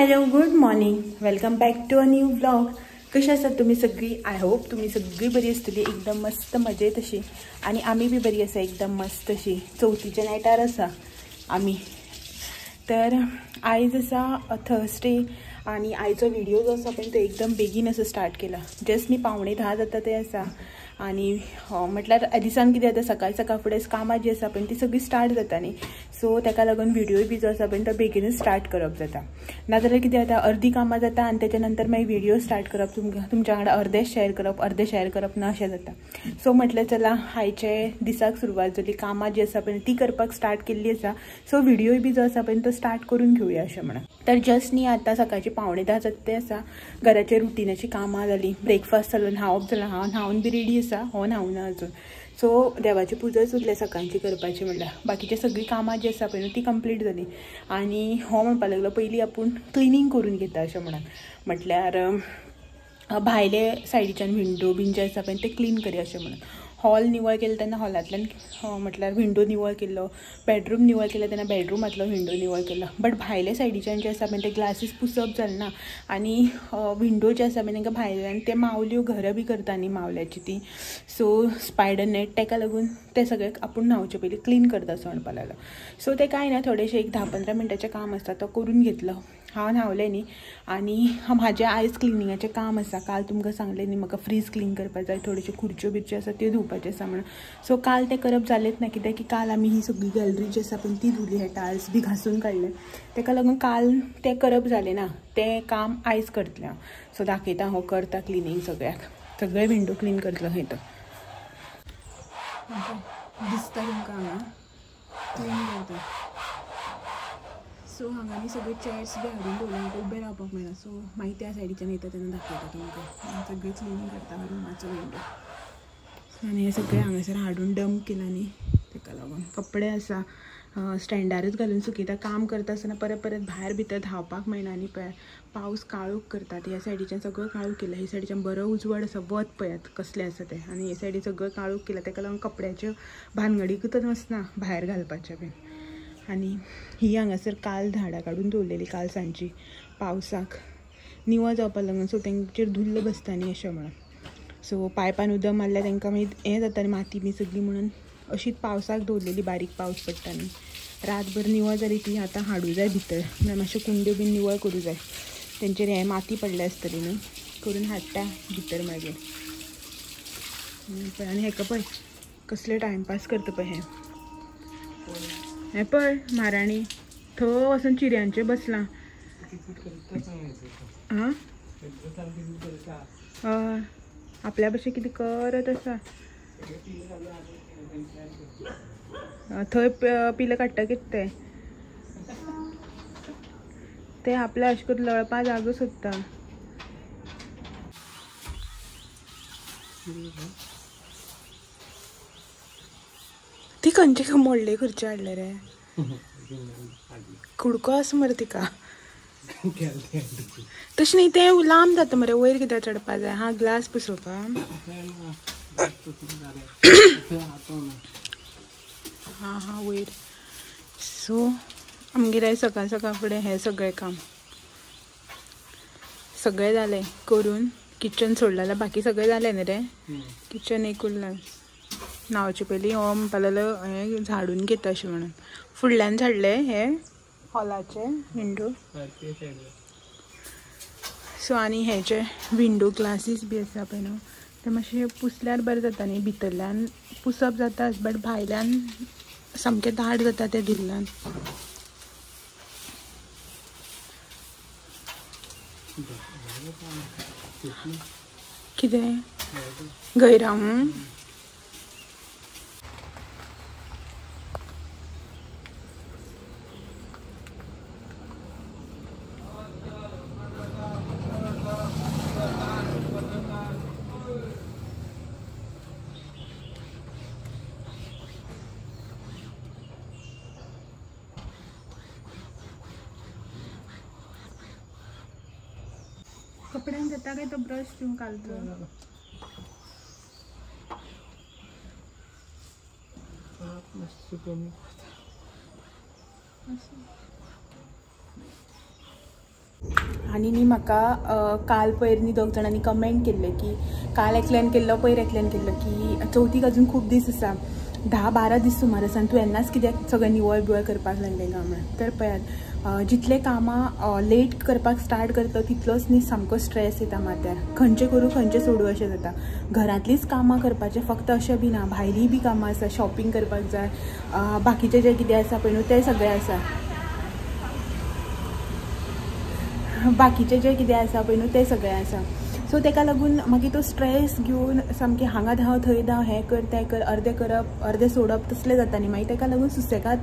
Hello good morning, welcome back to a new vlog. कशें आसात तुमी सगळीं? I hope तुमी सगळीं बरी आसतली, एकदम मस्त मजेत अशी. आनी आमी बी बरी आसा, एकदम मस्त अशी. चवथीच्या नायटार आसा आमी. तर आयज आसा थर्सडे आनी आयचो व्हिडिओ जो आसा पळय तो एकदम बेगीन असो स्टार्ट केला. जस्ट न्ही 9:45 जाता ते आसा. आनी म्हटल्यार दिसान कितें जाता, सकाळ सकाळ फुडें कामां जी आसा पळय ती सगळी स्टार्ट जाता न्ही. सो ताका लागून व्हिडिओ बी जो आसा पळय तो बेगीनूच स्टार्ट करप जाता. नाजाल्यार कितें जाता, अर्दी कामां जाता आनी तेच्या नंतर मागीर व्हिडिओ स्टार्ट करप, तुमच्या वांगडा अर्दें शेअर करप, अर्दें शेअर करप ना अशें जाता. सो म्हटलें चला आयचे दिसाक सुरवात जाली, कामां जी आसा पळय ती करपाक स्टार्ट केल्ली आसा. सो व्हिडिओ बी जो आसा पळय तो स्टार्ट करून घेवया अशें म्हणून. तर जस्ट न्ही आतां सकाळची 9:45 जाता ते आसा. घराचे रुटिनाची कामां जाली, ब्रेकफास्ट जालो, न्हांवप जालां, हांव न्हांवन बी रेडी आसा, हो न्हांवना अजून. सो देवाची पुजाच उरल्या सकाळची करपाची, म्हणल्यार बाकीचे सगळीं कामां जी आसा पळय ती कंप्लीट जाली. आनी हो म्हणपाक लागलो पयलीं आपूण क्लिनींग करून घेता अशें म्हणून. म्हटल्यार भायले सायडीच्यान विंडो बीन जे आसा पळय ते क्लीन करया अशें म्हणून. हॉल निवळ केलें तेन्ना हॉलांतल्यान म्हटल्यार विंडो निवळ केल्लो, बेडरूम निवळ केलो तेन्ना बेडरुमांतलो विंडो निवळ केलो. बट भायले सायडीच्यान जे आसा पळय ते ग्लासीस पुसप जालें ना. आनी विंडो जे आसा पळय तांकां भायल्यान ते मावल्यो घरां बी करता न्ही मावल्याची ती, सो स्पायडर नेट, ताका लागून ते सगळे आपूण न्हांवचे पयलीं क्लीन करता असो म्हणपाक लागलो. सो तें कांय ना, थोडेशें एक 10-15 मिनटाचें काम आसता तो करून घेतलो. हांव न्हांवलें न्ही. आनी म्हाजें आयज क्लिनिंगाचें काम आसा. काल तुमकां सांगलें न्ही म्हाका फ्रीज क्लीन करपाक जाय, थोड्योश्यो खुर्च्यो बिर्च्यो आसा त्यो धुवपाच्यो आसा म्हणून. सो काल तें करप जालेंच ना, कित्याक की काल आमी ही सगळी गॅलरी जी आसा पळय ती धुली, हे टायल्स बी घासून काडले, ताका लागून काल तें करप जालें ना. तें काम आयज करतलें हांव. सो दाखयता हांव करता क्लिनींग सगळ्याक, सगळे विंडो क्लीन करतलो खंय तो दिसता तुमकां हांगा क्लीन करता. सो हांगा न्ही सगळे चेअर्स बी हाडून दवरले, म्हाका उबें रावपाक मेळना. सो मागीर त्या सायडीच्यान येता तेन्ना दाखयता तुमकां. सगळें क्लिनींग करता रुमाचो विंडो. आनी हें सगळें हांगासर हाडून डंप केलां न्ही, ताका लागून कपडे आसा स्टँडारूच घालून सुकयता. काम करता आसतना परत परत भायर भितर धांवपाक मेळना न्ही. पावस काळोख करता, ह्या सायडीच्यान सगळं काळोख केलां, ह्या सायडीच्यान बरो उजवाड आसा, वत पळयात कसलें आसा तें. आनी हे सायडीन सगळं काळोख केलां, ताका लागून कपड्याच्यो भानगडीकूच वचना भायर घालपाचें बीन. आनी ही हांगासर काल झाडां काडून दवरलेली, काल सांजची पावसाक निवळ जावपाक लागून. सो तेंचेर धुल्ल बसता न्ही अशें म्हणून. सो पायपान उदक मारल्यार तांकां मागीर हें जाता न्ही, माती बी सगळी, म्हणून अशीच पावसाक दवरलेली. बारीक पावस पडटा न्ही, रातभर निवळ जाली ती आतां हाडूं जाय भितर, म्हळ्यार मातश्यो कुंड्यो बीन निवळ करूं जाय, तेंचेर हें माती पडल्या आसतली न्हू, करून हाडटा भितर मागीर. आनी हेका पळय कसले टायमपास करता पळय हें. हें पळय म्हाराणी थंय वचून चिऱ्यांचेर बसलां. आं हय, आपल्या भशेन कितें करत आसा. थंय पिलां काडटा कितें तें, ते आपल्या अशें करून लळपा जागो सोदता. ती खंयचे मोडले खुर्ची हाडले रे, कुडको आसा मरे तिका. तशें न्ही तें लांब जाता मरे, वयर कित्याक चडपा जाय. हा ग्लास पुसोवपाक. हां हां वयर. सो आमगेर आयज सकाळ सकाळ फुडें हें सगळें काम सगळें जालें करून. किचन सोडलें जाल्यार बाकी सगळें जालें न्ही रे, किचन एक उरलें. न्हांवचे पयलीं हो म्हणपाक लागलो हें झाडून घेता अशें म्हणून. फुडल्यान झाडलें हें हॉलाचें विंडो. सो आनी हे जे विंडो ग्लासीस बी आसा पळय न्हू, ते मातशें पुसल्यार बरें जाता न्ही. भितरल्यान पुसप जाताच, बट भायल्यान सामकें दाट जाता तें धुल्लान. कितें गैराम कपड्यान जाता काय तो ब्रश दिवन कालचो. आनी न्ही म्हाका काल पयर न्ही दोग जाणांनी कमेंट केल्ले की काल एकल्यान केल्लो पयर एकल्यान केल्लो की चवथीक अजून खूब दीस आसा, 10-12 दीस सुमार आसा आनी तूं येन्नाच कित्याक सगळें निवळ बिवळ करपाक लागलें काय म्हणून. तर पळयात जितले कामां लेट करपाक स्टार्ट करता तितलोच न्ही सामको स्ट्रेस येता माथ्यार, खंयचें करूं खंयचें सोडूं अशें जाता. घरांतलींच कामां करपाचें फक्त अशें बी ना, भायलीं बी कामां आसा, शॉपिंग करपाक जाय, बाकीचें जें कितें आसा पळय न्हू तें सगळें आसा, बाकीचें जें कितें आसा पळय न्हू तें सगळें आसा. सो ताका लागून मागीर तो स्ट्रेस घेवन सामकें हांगा धांव थंय धांव, हें कर तें कर, अर्दें करप अर्दें सोडप तसलें जाता न्ही. मागीर ताका लागून सुसेगाद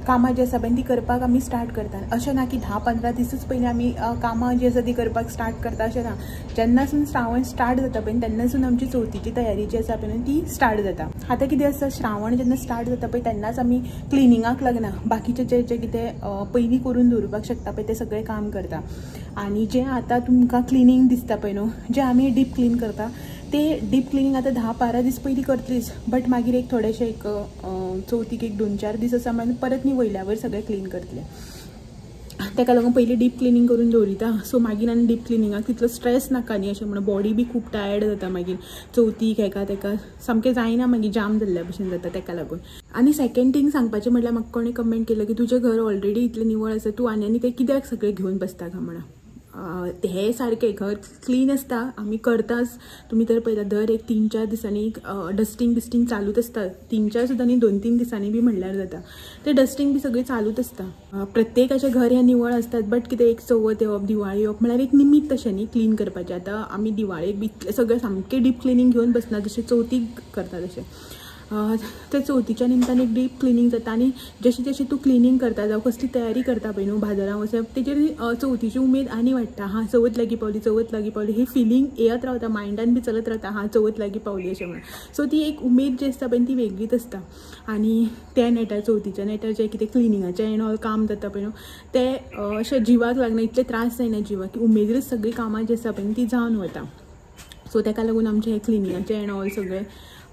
कामां जीं आसा पळय तीं करपाक आमी स्टार्ट करता. अशें ना की 10-15 दिसूच पयलीं आमी कामां जीं आसा तीं करपाक स्टार्ट करता अशें ना. जेन्नासून श्रावण स्टार्ट जाता पळय तेन्नासून आमची चवथीची तयारी जी आसा पळय ती स्टार्ट जाता. आतां कितें आसता, श्रावण जेन्ना स्टार्ट जाता पळय तेन्नाच आमी क्लिनिंगाक लागना, बाकीचें जें जें कितें पयलीं करून दवरुपाक शकता पळय तें सगळें काम करता. आनी जें आतां तुमकां क्लिनींग दिसता पळय न्हू, जें आमी डीप क्लीन करता ते डीप क्लिनींग आतां 10-12 दीस पयलीं करतलीच, बट मागीर एक थोडेशें एक चवथीक एक 2-4 दीस आसा म्हणून परत न्ही वयल्यावर सगळें क्लीन करतलें. ताका लागून पयलीं डीप क्लिनींग करून दवरिता. सो मागीर आनी डीप क्लिनिंगाक तितलो स्ट्रेस नाका न्ही अशें म्हणून बॉडी बी खूब टायर्ड जाता मागीर चवथीक हेका तेका सामकें जायना, मागीर जाम जाल्ल्या भशेन जाता ताका लागून. आनी सेकेंड थींग सांगपाचें म्हटल्यार म्हाका कोणें कमेंट केलं की तुजें घर ऑलरेडी इतलें निवळ आसा, तूं आनी आनी तें कित्याक सगळें घेवन बसता काय म्हणून. हे सारकें घर क्लीन आसता आमी करताच, तुमी तर पळयता दर एक 3-4 दिसांनी डस्टींग बिस्टींग चालूच आसता, 3-4 सुद्दां न्ही 2-3 दिसांनी बी म्हणल्यार जाता, ते डस्टींग बी सगळें चालूच आसता. प्रत्येकाचें घर हें निवळ आसतात, बट कितें एक चवथ येवप दिवाळी येवप म्हळ्यार एक निमित्त अशें न्ही क्लीन करपाचें. आतां आमी दिवाळेक बी इतलें सगळें सामकें डीप क्लिनींग घेवन बसना जशें चवथीक करता तशें. त्या चवथीच्या निमतान एक डीप क्लिनींग जाता आनी जशें जशें तूं क्लिनींग करता जावं कसली तयारी करता पळय न्हू बाजारां वचप, तेजेर चवथीची उमेद आनी वाडटा. हां चवथ लागीं पावली, चवथ लागीं पावली ही फिलींग येत रावता, मायंडान बी चलत रावता, हां चवथ लागीं पावली अशें म्हणून. सो ती एक उमेद जी आसता पळय ती वेगळीच आसता. आनी त्या नेटार चवथीच्या नेटार जें कितें क्लिनिंगाचें एंड ऑल काम जाता पळय न्हू तें अशें जिवाक लागना, इतले त्रास जायना जिवाक की उमेदीरच सगळीं कामां जी आसता पळय ती जावन वता. सो ताका लागून आमचें हें क्लिनिंगाचें एंड ऑल सगळें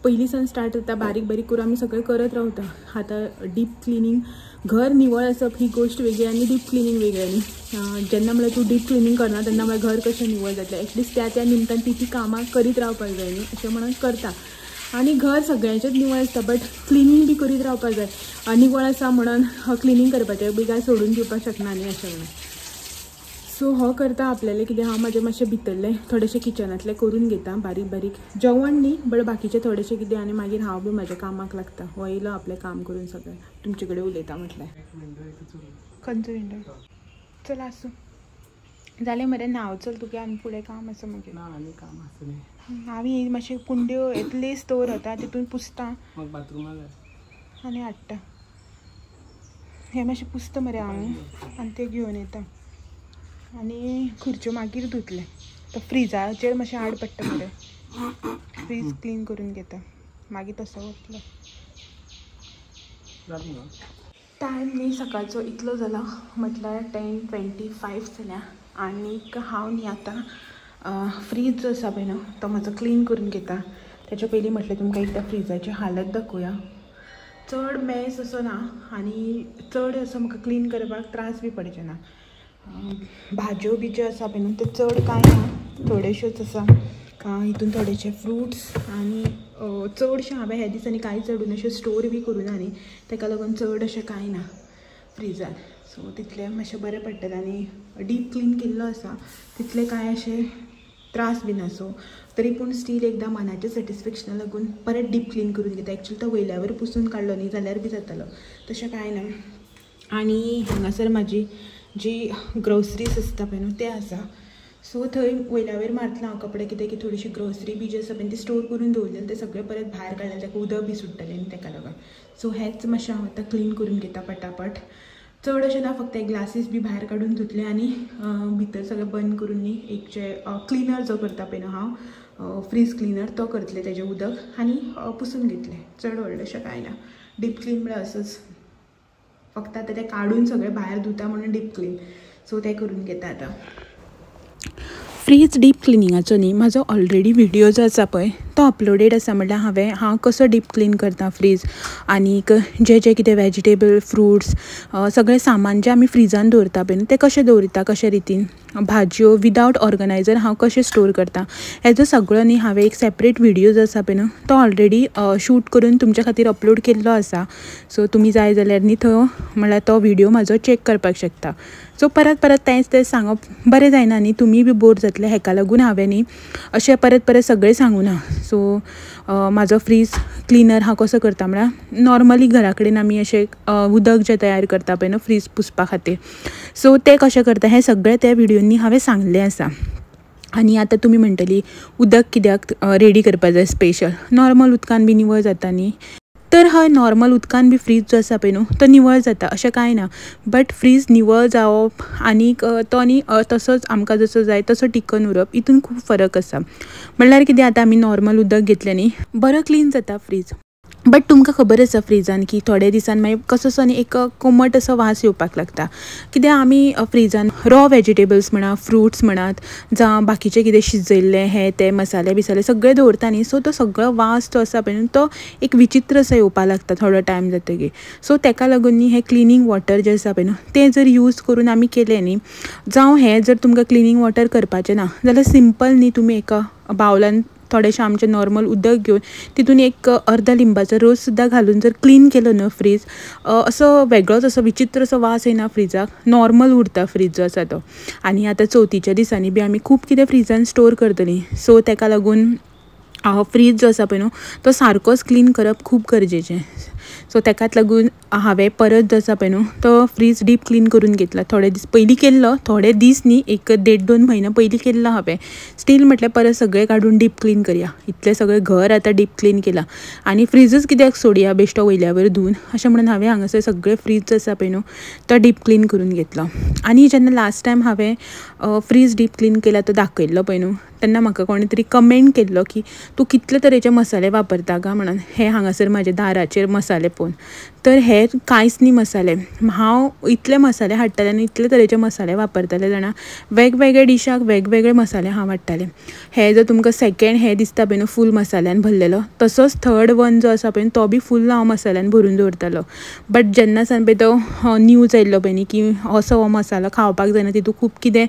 पयलीं सावन स्टार्ट जाता, बारीक बारीक करून आमी सगळें करत रावता. आतां डीप क्लिनींग घर निवळ आसप ही गोश्ट वेगळी आनी डीप क्लिनींग वेगळी न्ही. जेन्ना म्हळ्यार तूं डीप क्लिनींग करना तेन्ना म्हळ्यार घर कशें निवळ जातलें, एटलिस्ट त्या त्या निमतान ती ती कामां करीत रावपाक जाय न्ही अशें म्हणून करता. आनी घर सगळ्यांचेंच निवळ आसता, बट क्लिनींग बी करीत रावपाक जाय. निवळ आसा म्हणून क्लिनींग करपाचें बी काय सोडून दिवपाक शकना न्ही अशें म्हणून. सो हो करता आपल्यालें कितें हांव म्हाजें मातशें भितरलें थोडेशें किचनांतलें करून घेता बारीक बारीक, जेवण न्ही बट बाकीचें थोडेशें कितें, आनी मागीर हांव बी म्हाज्या कामाक लागता. हो येयलो आपलें काम करून सगळें तुमचे कडेन उलयता म्हटलें. खंयचो विंडो? चल आसूं, जालें मरे न्हांव चल तुगे आनी फुडें काम आसा मागीर. हांव मातशें कुंड्यो एटलीस्ट दवरता तितून पुसता आनी हाडटा, हें मातशें पुसता मरे हांव आनी तें घेवन येता. आनी खुर्च्यो मागीर धुतले, तो फ्रिजाचेर मातशें आड पडटा मरे, फ्रीज क्लीन करून घेता मागीर तसो वतलो. टायम न्ही सकाळचो इतलो जाला म्हटल्यार 10:25 जाल्या. आनीक हांव न्ही आतां फ्रीज जो आसा पळय न्हू तो म्हाजो क्लीन करून घेता. तेच्या पयलीं म्हटलें तुमकां एकदां फ्रिजाची हालत दाखोवया. चड मेस असो ना आनी चड असो म्हाका क्लीन करपाक त्रास बी पडचे ना. भाजयो बी ज्यो आसा पळय न्हू ते चड कांय ना, थोड्योश्योच आसा. हितून थोडेशे फ्रुट्स आनी चडशें हांवें ह्या दिसांनी कांयच हाडून अशें स्टोर बी करूं ना न्ही, ताका लागून चड अशें कांय ना फ्रिजान. सो तितलें मातशें बरें पडटलें. आनी डीप क्लीन केल्लो आसा तितलें कांय अशें त्रास बी ना. सो तरी पूण स्टील एकदां मनाच्या सॅटिस्फेक्शना लागून परत डीप क्लीन करून घेता. एक्चुअली तो वयल्यावर पुसून काडलो न्ही जाल्यार बी जातालो, तशें कांय ना. आनी हांगासर म्हाजी जी ग्रोसरीज आसता पळय न्हू ते आसा. सो थंय वयल्यावयर मारतलें हांव कपडे, कितें की थोडीशी ग्रोसरी बी जी आसा पळय ती स्टोर करून दवरलें, तें सगळें परत भायर काडलें, ताका उदक बी सुट्टलें न्ही ताका लागून. सो हेंच मातशें हांव आतां क्लीन करून घेता पटापट. चड अशें ना, फक्त एक ग्लासीस बी भायर काडून धुतले आनी भितर सगळें बंद करून न्ही एक जे क्लिनर जो करता पळय न्हू हांव फ्रीज क्लिनर तो करतलें, तेजें उदक आनी पुसून घेतलें. चड व्हडलें अशें कांय ना. डीप क्लीन म्हळ्यार असोच फक्त आतां तें काडून सगळें भायर धुता म्हणून डीप क्लीन, सो तें करून घेता आतां. फ्रीज डीप क्लिनिंगाचो न्ही म्हाजो ऑलरेडी व्हिडियो जो आसा पळय तो अपलोडेड आसा. म्हणल्यार हांवें हांव कसो डीप क्लीन करता फ्रीज आनीक जे जे कितें वेजिटेबल फ्रुट्स सगळें सामान जें आमी फ्रिजान दवरता पळय न्हू तें कशें दवरता, कशे रितीन भाजयो विदावट ऑर्गनायजर हांव कशें स्टोर करता हेजो सगळो न्ही हांवें एक सेपरेट व्हिडियो जो आसा पळय न्हू तो ऑलरेडी शूट करून तुमच्या खातीर अपलोड केल्लो आसा. सो तुमी जाय जाल्यार न्ही थंय म्हणल्यार तो व्हिडियो म्हाजो चॅक करपाक शकता. सो परत परत तेंच तें सांगप बरें जायना न्ही, तुमी बी बोर जातले, हेका लागून हांवें न्ही अशें परत परत सगळें सांगूना. सो म्हाजो फ्रीज क्लिनर हांव कसो करता म्हळ्यार नॉर्मली घरा कडेन आमी अशें उदक जें तयार करता पळय न्हू फ्रीज पुसपा खातीर, सो तें कशें करता हें सगळें त्या व्हिडियोंनी हांवें सांगलें आसा. आनी आतां तुमी म्हणटली उदक कित्याक रेडी करपा जाय स्पेशल, नॉर्मल उदकान बी निवळ जाता न्ही. तर हय, नॉर्मल उदकान बी फ्रीज जो आसा पळय न्हू तो निवळ जाता अशें कांय ना, बट फ्रीज निवळ जावप आनीक तो न्ही तसोच आमकां जसो जाय तसो टिकून उरप हितून खूब फरक आसा. म्हणल्यार कितें, आतां आमी नॉर्मल उदक घेतलें न्ही बरो क्लीन जाता फ्रीज, बट तुमकां खबर आसा फ्रिजान की थोडे दिसान मागीर कसोसो न्ही एक कोमट असो वास येवपाक लागता. कित्याक आमी फ्रिजान रॉ वेजिटेबल्स म्हणा, फ्रुट्स म्हणात, जावं बाकीचें कितें शिजयल्लें हें तें मसाले बिसाले सगळें दवरता न्ही, सो तो सगळो वास जो आसा पळय न्हू तो एक विचित्र असो येवपाक लागता थोडो टायम जातकीर. सो तेका लागून न्ही हें क्लिनींग वॉटर जें आसा पळय न्हू तें जर यूज करून आमी केलें न्ही, जावं हें जर तुमकां क्लिनींग वॉटर करपाचें ना जाल्यार सिंपल न्ही तुमी एका बावलान थोडेशें आमचें नॉर्मल उदक घेवन तितून एक अर्दा लिंबाचो रोस सुद्दां घालून जर क्लीन केलो न्हू फ्रीज, असो वेगळोच असो विचित्र असो वास येना फ्रिजाक, नॉर्मल उरता फ्रीज जो आसा तो. आनी आतां चवथीच्या दिसांनी बी आमी खूब कितें फ्रिजान स्टोर करतलीं, सो तेका लागून फ्रीज जो आसा पळय न्हू तो सारकोच क्लीन करप खूब गरजेचें. सो तेकाच लागून हांवें परत जो आसा पळय न्हू तो फ्रीज डीप क्लीन करून घेतला. थोडे दीस पयलीं केल्लो, थोडे दीस न्ही एक 1.5-2 म्हयने पयलीं केल्लो हांवें, स्टील म्हटल्यार परत सगळें काडून डीप क्लीन करया, इतलें सगळें घर आतां डीप क्लीन केलां आनी फ्रिजूच कित्याक सोडया बेश्टो वयल्या वयर धुवन, अशें म्हणून हांवें हांगासर सगळें फ्रीज जो आसा पळय न्हू तो डीप क्लीन करून घेतलो. आनी जेन्ना लास्ट टायम हांवें फ्रीज डीप क्लीन केला तो दाखयल्लो पळय न्हू तेन्ना म्हाका कोणें तरी कमेंट केल्लो की तूं कितले तरेचे मसाले वापरता गा म्हणून, हे हांगासर म्हाज्या दाराचेर मसाले पळोवन. तर हे कांयच न्ही मसाले, हांव इतले मसाले हाडटालें आनी इतले तरेचे मसाले वापरताले जाणा, वेगवेगळे डिशाक वेगवेगळे मसाले हांव हाडटालें. हे जर तुमकां सेकेंड हे दिसता पळय न्हू फूल मसाल्यान भरलेलो, तसोच थर्ड वन जो आसा पळय न्हू तो बी फूल हांव मसाल्यान भरून दवरतालो. बट जेन्ना सान पळय तो न्यूज आयिल्लो पळय न्ही की असो हो मसालो खावपाक जायना, तितून खूब कितें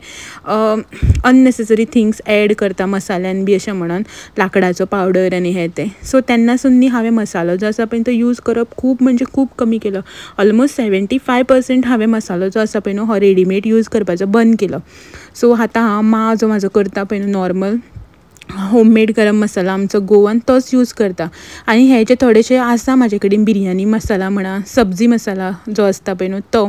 अननेसेसरी थिंग्स एड करता मसाल्यान बी अशें म्हणून, लांकडाचो पावडर आनी हें तें. सो तेन्नासून न्ही हांवें मसालो जो आसा पळय तो यूज करप खूब म्हणजे खूब कमी केलो. ऑलमोस्ट 75% हांवें मसालो जो आसा पळय न्हू हो रेडीमेड यूज करपाचो बंद केलो. सो आतां हांव माँ जो म्हाजो करता पळय न्हू नॉर्मल होममेड गरम मसाला आमचो गोवन तोच यूज करता. आनी हे जे थोडेशे आसा म्हाजे कडेन बिरयानी मसाला म्हणा, सब्जी मसाला जो आसता पळय न्हू तो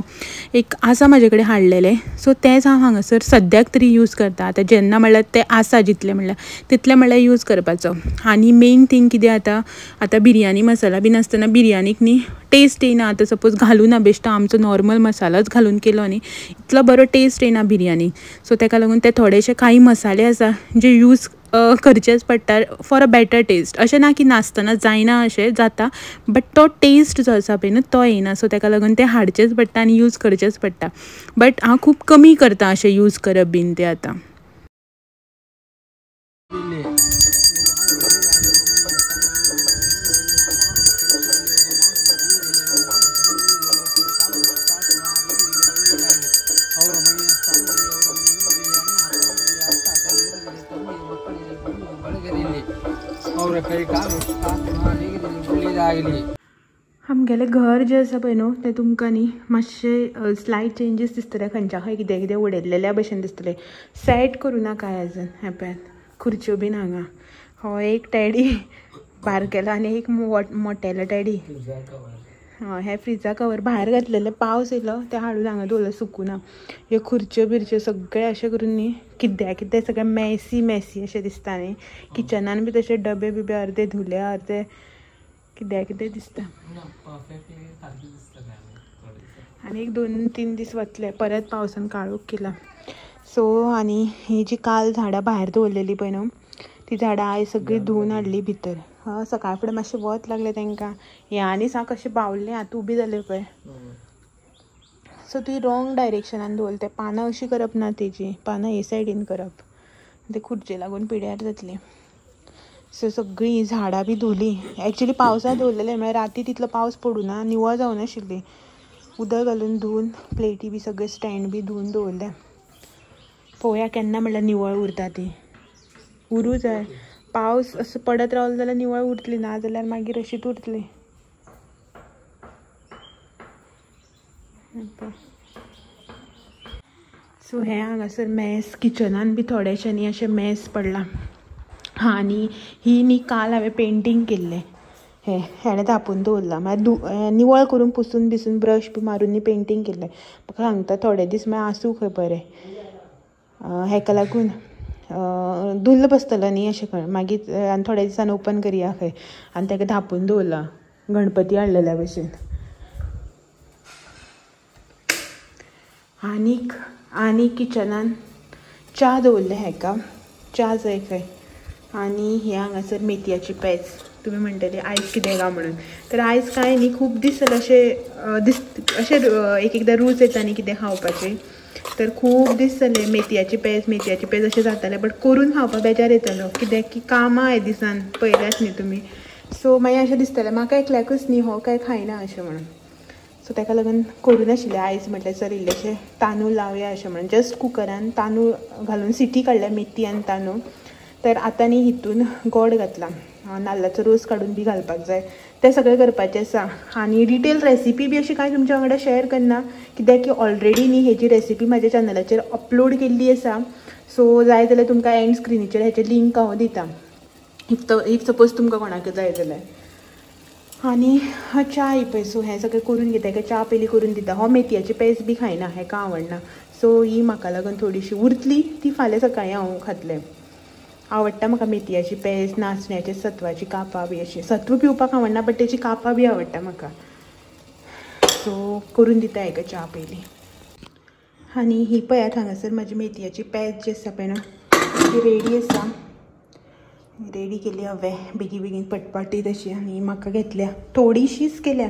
एक आसा म्हाजे कडेन हाडलेले, सो तेंच हांव हांगासर सद्याक तरी यूज करता. आतां जेन्ना म्हणल्यार ते आसा जितले म्हणल्यार तितले म्हणल्यार यूज करपाचो. आनी मेन थींग कितें आतां, आतां बिरयानी मसाला बी नासतना बिरयानीक न्ही टेस्ट येयना. आतां सपोज घालूना बेश्टो आमचो नॉर्मल मसालोच घालून केलो न्ही इतलो बरो टेस्ट येयना बिरयानीक. सो तेका लागून ते थोडेशे कांय मसाले आसा जे यूज करचेच पडटा फॉर अ बेटर टेस्ट. अशें ना की नासतना जायना, अशें जाता, बट तो टेस्ट जो आसा पळय न्हू तो येयना. सो तेका लागून ते हाडचेच पडटा आनी यूज करचेच पडटा. बट हांव खूब कमी करता अशें यूज करप बीन ते आतां. आमगेलें घर जें आसा पळय न्हू तें तुमकां न्ही मातशें स्लायट चेंजीस दिसतले, खंयच्या खंय कितें कितें उडयल्लेल्या भशेन दिसतलें. सेट करूं ना कांय अजून. हें पळयात खुर्च्यो बीन हांगा, हो एक टॅडी बारकेलो आनी एक मोटेलो टॅडी. हय, हें फ्रिजा कवर भायर घातलेलें, पावस येयलो तें हाडून हांगा दवरलें सुकूना. ह्यो खुर्च्यो बिर्च्यो सगळें अशें करून न्ही कित्याक कितें सगळें मेसी मेसी अशें दिसता न्ही. किचनान बी तशें डबे बिबे अर्दे धुले अर्दे कित्याक कितें दिसता. आनी एक 2-3 दीस वतले परत पावसान काळोख केला. सो आनी ही जी काल झाडां भायर दवरलेली पळय न्हू ती झाडां आयज सगळीं धुवन हाडली भितर. सकाळ फुडें मातशें वत लागलें तांकां, हें आनी सा कशें बावलें आतां उबी जालें पळय. सो ती रोंग डायरेक्शनान दवरलें, तें पानां अशीं करप ना तेजी, पानां हे सायडीन करप, ते खुर्चे लागून पिड्यार जातली. सो सगळीं झाडां बी धुली. एक्चुली पावसांत दवरलेलें म्हळ्यार राती तितलो पावस पडूना, निवळ जावनाशिल्ली. उदक घालून धुवन प्लेटी बी सगळे स्टँड बी धुवन दवरले. पळोवया केन्ना म्हणल्यार निवळ उरता ती. उरूं जाय, पावस असो पडत रावलो जाल्यार निवळ उरतली, ना जाल्यार मागीर अशीच उरतली. सो हें हांगासर मेस, किचनान बी थोडेशें न्ही अशें मेस पडलां. आनी ही न्ही काल हांवें पेंटींग केल्लें, हें हेणें धांपून दवरलां. म्हळ्यार निवळ करून पुसून बिसून ब्रश बी मारून न्ही पेंटींग केल्लें. म्हाका सांगता थोडे दीस मागीर आसूं खंय बरें, हेका लागून धुल्ल बसतलो न्ही अशें करून मागीर आनी थोड्या दिसान ओपन करया खंय. आनी ताका धांपून दवरलां गणपती हाडलेल्या भशेन. आनीक आनी किचनान च्या दवरले हेका, च्या जाय खंय. आनी हे हांगासर मेथयाची पेज. तुमी म्हणटले आयज कितें काय म्हणून, तर आयज कांय न्ही, खूब दीस जाले अशें दीस अशें एक एकदां रूच येता न्ही कितें खावपाचें, तर खूब दीस जाले मेथयाची पेज मेथयाची पेज अशें जातालें, बट करून खावपाक बेजार येतालो कित्याक की कामां ह्या दिसान पळयल्यात न्ही तुमी. सो मागीर अशें दिसतालें म्हाका एकल्याकूच न्ही हो काय खायना अशें म्हणून. सो ताका लागून करूं नाशिल्लें आयज. म्हटलें चल इल्लेशें तांदूळ लावया अशें म्हणून जस्ट कुकरान तांदूळ घालून सिटी काडल्या मेथी आनी तांदूळ. तर आतां न्ही हितून गोड घातला, नाल्लाचो रोस काडून बी घालपाक जाय, तें सगळें करपाचें आसा. आनी डिटेल रेसिपी बी अशी कांय तुमच्या वांगडा शेअर करना, कित्याक की ऑलरेडी न्ही हेजी रेसिपी म्हाज्या चॅनलाचेर अपलोड केल्ली आसा. सो जाय जाल्यार तुमकां एंड स्क्रिनीचेर हेचे लिंक हांव दिता, if suppose तुमकां कोणाक जाय जाल्यार. आनी च्या ही पळय, सो हें सगळें करून घेता, हेका च्या पयलीं करून दिता. हो मेथयाची पेज बी खायना, हेका आवडना. सो ही म्हाका लागून थोडीशी उरतली, ती फाल्यां सकाळीं हांव खातलें. आवडटा म्हाका मेथयाची पेज, नाचण्याचे सत्वाची कापां बी अशी. सत्व पिवपाक आवडना बट तेची कापां बी आवडटा म्हाका. सो करून दिता हेका च्या पयलीं. आनी ही पळयात हांगासर म्हाजी मेथयाची पेज जी आसा पळय न्हू ती रेडी आसा. रेडी केली हांवें बेगीन बेगीन पटपटीत अशी. आनी म्हाका घेतल्या थोडीशीच केल्या,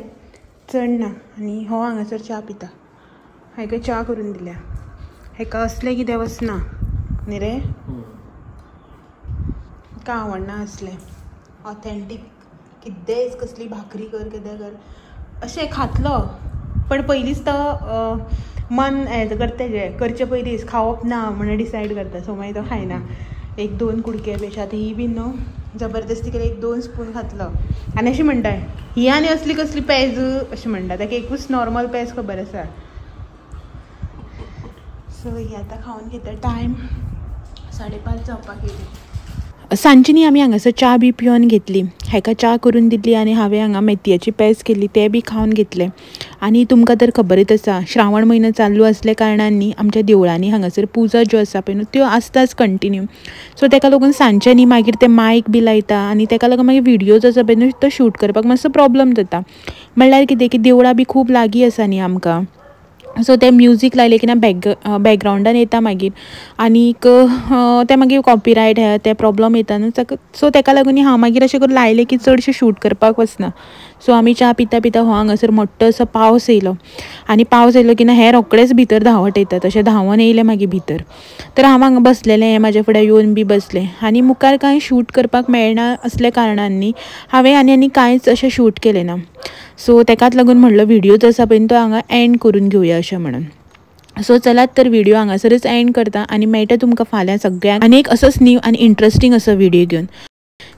चड ना. आनी हो हांगासर च्या पिता, हेका च्या करून दिल्या. हेका असलें कितें वचना न्ही रे, का आवडना असलें ऑथेंटीक कितेंच, कसली भाकरी कर कितें कर अशें खातलो, पण पयलींच तो मन हें करता तेजें करचे पयलींच खावप ना म्हणून डिसायड करता. सो मागीर तो खायना एक दोन कुडके बी अशें. आतां ही बी न्हू जबरदस्ती केली एक दोन स्पून खातलो आनी अशें म्हणटा ही आनी असली कसली पेज अशें म्हणटा. ताका एकूच नॉर्मल पेज खबर आसा. सो ही आतां खावन घेता. टायम 5:30 जावपाक येयली. सांजची न्ही आमी हांगासर च्या बी पिवन घेतली, हेका च्या करून दिली आनी हांवें हांगा मेथयाची पेज केल्ली तें बी खावन घेतलें. आनी तुमकां तर खबरच आसा श्रावण म्हयनो चालू आसल्या कारणान न्ही आमच्या देवळांनी हांगासर पुजा ज्यो आसा पळय न्हू त्यो आसताच कंटिन्यू. सो ताका लागून सांजचें न्ही मागीर ते मायक बी लायता आनी ताका लागून मागीर व्हिडियोज आसा पळय न्हू तो शूट करपाक मातसो प्रोब्लम जाता. म्हणल्यार कितें की देवळां बी खूब लागीं आसा न्ही आमकां, सो ते म्युजीक लायलें की ना बॅकग्रावंडान येता मागीर आनीक ते मागीर कॉपीरायट हे ते प्रॉब्लम येता न्हू. सो ताका लागून हांव मागीर अशें करून लायलें की चडशें शूट करपाक वचना. सो आमी च्या पिता पिता हो हांगासर मोठो असो पावस येयलो आनी पावस येयलो की ना हे रोखडेच भितर धांवत येता, तशें धांवन येयलें मागीर भितर. तर हांव हांगा बसलेलें, हें म्हाज्या फुडें येवन बी बसलें आनी मुखार कांय शूट करपाक मेळना असल्या कारणान न्ही हांवें आनी आनी कांयच अशें शूट केलें ना. सो ताकाच लागून म्हणलो व्हिडियो जो आसा पळय तो हांगा एंड करून घेवया अशें म्हणून. सो चलात तर व्हिडिओ हांगासरच एंड करता आनी मेळटा तुमकां फाल्यां सगळ्यांक आनी एक असोच न्यू आनी इंट्रस्टींग असो व्हिडिओ घेवन.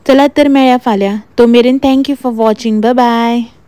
चलात तर मेळया फाल्यां, तो मेरेन thank you for watching, bye bye.